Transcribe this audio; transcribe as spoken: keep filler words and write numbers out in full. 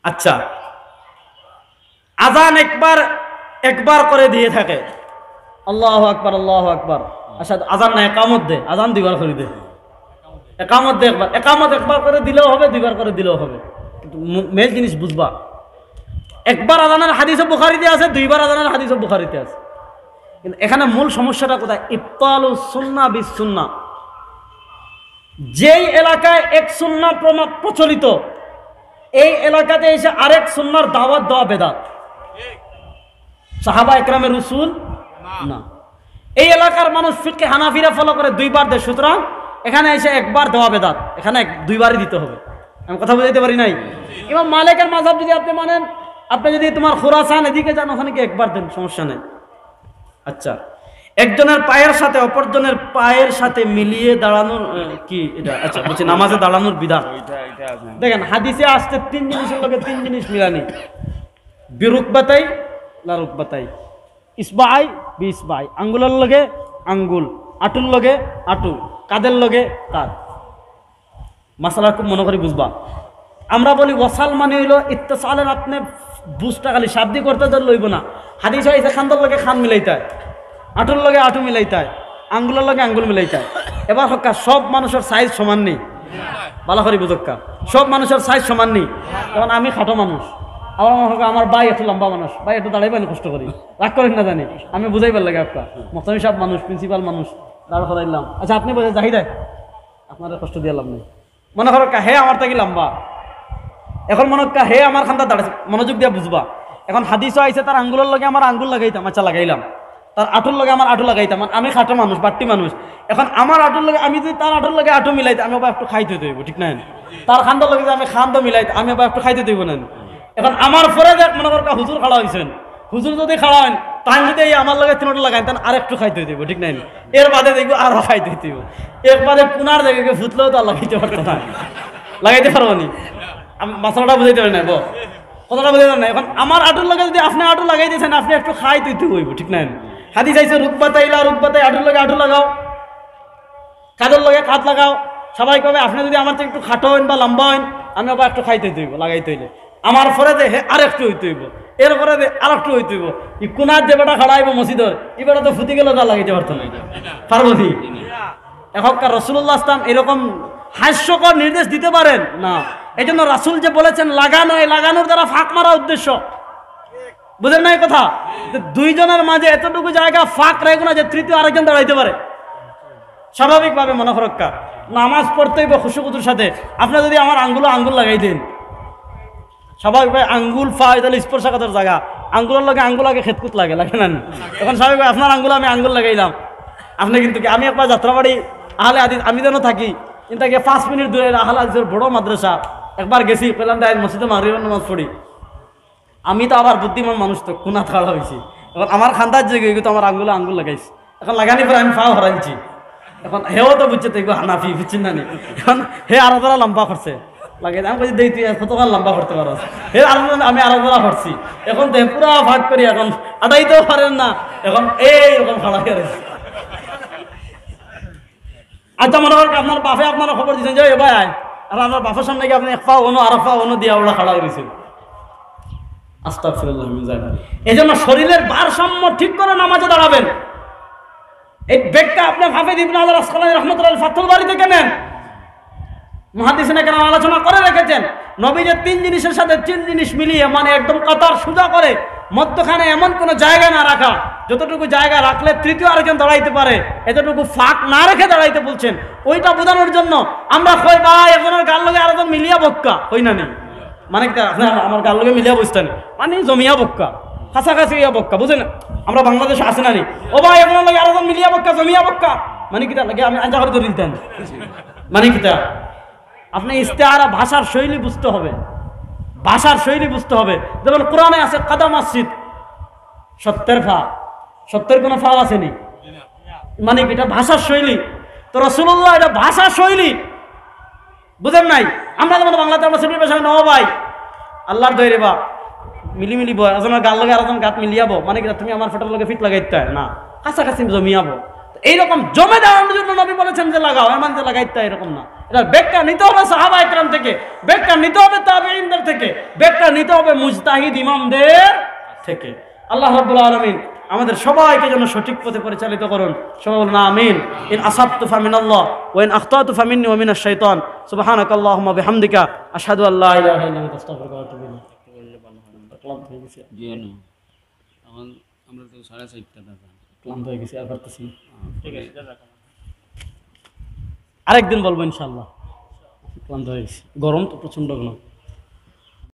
আচ্ছা, আজান একবার, একবার করে দিয়ে থাকে। আল্লাহু আকবার, আল্লাহু আকবার। আচ্ছা, আজান না, একামত দে, আজান দুইবার করে দে। একামত দে একবার, একামত একবার করে দিলেও হবে, দুইবার করে দিলেও হবে। কিন্তু মু-, মেইন জিনিস বুঝবা, একবার আজানের হাদিসও বুখারীতে আছে, দুইবার আজানের হাদিসও বুখারীতে আছে। কিন্তু এখানে মূল সমস্যাটা কোথায়? ইবতালুস সুন্নাহ বিস সুন্নাহ। যেই এলাকায় এক সুন্নাহ প্রমা-, প্রচলিত, এই এলাকাতে এসে আরেক সুন্নাহর দাওয়াত দেওয়া বেদাত। সাহাবা একরামের উসুল না। এই এলাকার মানুষ ফিকহে হানাফিরে ফলো করে, দুইবার দেয়, সুতরাং এখানে এসে একবার দেওয়া বেদাত, এখানে এক, দুইবারই দিতে হবে। আমি কথা বুঝাইতে পারি নাই? ইমাম মালিকের মাযহাব যদি আপনি মানেন, আপনি যদি তোমার খোরাসান এদিকে যান, ওখানে কি একবার দেন, সমস্যা নেই। আচ্ছা, একজনের পায়ের সাথে অপরজনের পায়ের সাথে মিলিয়ে দাঁড়ানোর, আহ, কি এটা? আচ্ছা, বলছি নামাজে দাঁড়ানোর বিধান। দেখেন, হাদিসে আসছে তিন জিনিসের লগে তিন জিনিস মিলানি, বিরুকবাতাই, লারুকবাতাই, ইসবাআই, বি ইসবাআই, আঙ্গুলের লগে আঙ্গুল, আটুর লগে আটু, কাদের লগে কাদ। মাসালা খুব মনে করি বুঝবা। আমরা বলি ওয়াসাল মানে হইলো ইত্তেসালের, আপনি বুঝটা খালি শাব্দিক অর্থ ধরলে হইব না। হাদিস হইছে খান্দর লগে খান মিলাইতায়, আটুর লগে আটু মিলাইতায়, আঙ্গুলের লগে আঙ্গুল মিলাইতায়। এবার হক্কা, সব মানুষের সাইজ সমান নেই। বালা করি বুঝক্কা, সব মানুষের সাইজ সমান নেই। কারণ আমি খাটো মানুষ, আমার মনে হয় আমার ভাই একটু লম্বা মানুষ, ভাই একটু দাঁড়াইবেন কষ্ট করি, রাগ করেন না জানি, আমি বুঝাইবার লাগে আপনার মোহতামিম সাহেব মানুষ, প্রিন্সিপাল মানুষ, দাঁড় করাইলাম। আচ্ছা, আপনি বলে জাহিদ ভাই, আপনারা কষ্ট দিয়ে লাভ নেই। মনে করো কা-, হে আমার থাকি লম্বা, এখন মনে কা-, হে আমার খান্দা দাঁড়াইছে, মনোযোগ দিয়া বুঝবা। এখন হাদিসও আইছে, তার আঙ্গুলের লগে আমার আঙ্গুল লাগাইতাম, আচ্ছা লাগাইলাম, তার আটুর লগে আমার আটু লাগাইতাম, আমি খাটো মানুষ, বাট্টি মানুষ। এখন আমার আটুর লগে, আমি যদি তার আটুর লগে আটু মিলাইতে, আমি আবার একটু খাইতে হইব, ঠিক না? তার খান্দর লগে যদি আমি খান্দ মিলাইতে, আমি আবার একটু খাইতে হইব না? এখন আমার পরে দেখ, মনে করো কা-, হুজুর খাড়া হইছেন, হুজুর যদি খাড়া হইন, তাই যদি এই আমার লগে তিনটা লাগাইন, তাহলে আর একটু খাইতে হইব, ঠিক না? এর বাদে দেখবো আরো খাইতে হইব, এর বাদে কুনার জায়গায় ফুটলেও তো আর লাগাইতে পারতো না, লাগাইতে পারবো নি? আমি মাসালাটা বুঝাইতে পারি না, বল, কথাটা বুঝাইতে পারি না। এখন আমার আটুর লগে যদি আপনি আটু লাগাই দিয়েছেন, আপনি একটু খাইতে হইব, ঠিক না? হাদিস আইছে, রুকবাতাই ইলা রুকবাতাই, আটুর লগে আটু লাগাও, কাদের লগে কাদ লাগাও। স্বাভাবিকভাবে আপনি যদি আমার থেকে একটু খাটো হইন বা লম্বা হইন, আমি আবার একটু খাইতে হইব, লাগাইতে হইলে। আমার পরে যে হে আর একটু হইতে হইব, এর পরে যে আর একটু হইতে হইব। ই কুনার যে বেটা খাড়া হইব মসজিদর, ই বেটা তো ফুটি গেলে তো আর লাগাইতে পারতো না, পারবো নি? এখনকার রসুল্লাহ ইসলাম এরকম হাস্যকর নির্দেশ দিতে পারেন না। এই জন্য রাসুল যে বলেছেন লাগানো, এই লাগানোর দ্বারা ফাঁক মারা উদ্দেশ্য। বুঝেন না এই কথা? যে দুইজনের মাঝে এতটুকু জায়গা ফাঁক রাখবো না যে তৃতীয় আরেকজন দাঁড়াইতে পারে। স্বাভাবিকভাবে মনে করক্কা, নামাজ পড়তে হইব খুশু খুজুর সাথে। আপনি যদি আমার আঙ্গুলো আঙ্গুল লাগাই দেন, স্বাভাবিকভাবে আঙ্গুল পা, এটা হলো স্পর্শকাতর জায়গা। আঙ্গুলের লগে আঙ্গুল আগে খেতকুত লাগে, লাগে না নি? এখন স্বাভাবিকভাবে আপনার আঙ্গুল আমি আঙ্গুল লাগাইলাম। আপনি কিন্তু কি, আমি একবার যাত্রাবাড়ি আহলে হাদিস, আমি যেন থাকি, কিন্তু গিয়ে পাঁচ মিনিট দূরে আহলে হাদিসের বড় মাদ্রাসা, একবার গেছি, কইলাম, "দাই, মসজিদে মাগরিবের নামাজ পড়ি।" আমি তো আবার বুদ্ধিমান মানুষ, তো কুনাত খাড়া হইছি। এখন আমার খান্দার যে গিয়ে তো আমার আঙ্গুলে আঙ্গুল লাগাইছি। এখন লাগানি পরে আমি পাও হারাইছি। এখন হেও তো বুঝছে তো এগু হানাফি, বুঝছেন না নি? এখন হে আরো তারা লম্বা করছে। লাগে, আমি কইছি, "দেই, তুই কতক্ষণ লম্বা করতে পারস?" হে আরো, আমি আরো তারা করছি। এখন তো পুরা ভাগ করি, এখন আটাইতেও পারেন না। এখন এইরকম খাড়া হয়ে রয়েছে। আচ্ছা, মনে করেন আপনার বাপে আপনার খবর দিচ্ছেন যে, "এ ভাই আয়," আর আপনার বাপের সামনে গিয়ে আপনি এক পাও অনো আর এক পাও অনো দিয়ে ওরা খাড়া হয়ে রয়েছেন। আস্তাগফিরুল্লাহ মিন জালিক। এই জন্য শরীরের ভারসাম্য ঠিক করে নামাজে দাঁড়াবেন। এই ব্যাখ্যা আপনি হাফেজ ইবনে হাজার আসকালানী রহমতুল্লাহ ফাতহুল বাড়ি থেকে নেন। মুহাদ্দিসিনে কেরাম আলোচনা করে রেখেছেন, নবী যে তিন জিনিসের সাথে তিন জিনিস মিলিয়ে, মানে একদম কাতার সোজা করে, মধ্যখানে এমন কোনো জায়গা না রাখা, যতটুকু জায়গা রাখলে তৃতীয় আরেকজন দাঁড়াইতে পারে, এতটুকু ফাঁক না রেখে দাঁড়াইতে বলছেন। ওইটা বোঝানোর জন্য আমরা কই, "ভাই, একজনের গার লগে আরেকজন মিলিয়া বক্কা," হই না নি? মানে কি তা, "না, না, আমার গার লগে মিলিয়া বসতে নি," মানে জমিয়া বক্কা, কাছাকাছি ইয়া বক্কা, বুঝেন? আমরা বাংলাদেশে আছে না নি, "ও ভাই, একজনের লগে আরেকজন মিলিয়া বক্কা, জমিয়া বক্কা," মানে কি তা লাগে আমি আঞ্জা করে ধরে দিতেন, মানে কি তা? আপনি ইস্তেআরা ভাষার শৈলী বুঝতে হবে, ভাষার শৈলী বুঝতে হবে। যেমন কোরআনে আছে কাদাম আসিদ, সত্যের ফা, সত্যের কোনো ফা আছে নি? মানে কি, এটা ভাষার শৈলী। তো রাসূলুল্লাহ এটা ভাষার শৈলী, বুঝেন নাই? আমরা যেমন বাংলাতে আমরা সিলেটি ভাষায়, "ও ভাই, আল্লাহর দয় রে বা, মিলি মিলি বয়, একজনের গার লগে আরেকজন গাত মিলিয়া বো," মানে কি, "তুমি আমার ফেটর লগে ফিট লাগাইতে না, কাছাকাছি জমিয়া বো।" এইরকম জমে দাঁড়ানোর জন্য নবী বলেছেন যে লাগাও, এর মানে যে লাগাইতে এরকম না। এটার ব্যাখ্যা নিতে হবে সাহাবা একরাম থেকে, ব্যাখ্যা নিতে হবে তাবেঈনদের থেকে, ব্যাখ্যা নিতে হবে মুজতাহিদ ইমামদের থেকে। আল্লাহ রাব্বুল আলামিন আমাদের সবাইকে যেন সঠিক পথে পরিচালিত করুন। সবাই বলুন আমিন। ইন আসাবতু ফামিনাল্লাহ ওয়া ইন আখতাতু ফামিন্নি ওয়া মিনাশ শাইতান। সুবহানাকাল্লাহুম্মা বিহামদিকা, আশহাদু আল্লা ইলাহা ইল্লা আনতা, আস্তাগফিরুকা ওয়া আতুবু ইলাইক। ক্লান্ত হয়ে গেছি। জি না, এখন আমরা তো সাড়ে চারটা দাদা। ক্লান্ত হয়ে গেছি, আর পারতেছি না। ঠিক আছে, জাযাকাল্লাহ। আরেকদিন বলবো ইনশাআল্লাহ। ক্লান্ত হয়ে গেছি, গরম তো প্রচন্ড গরম।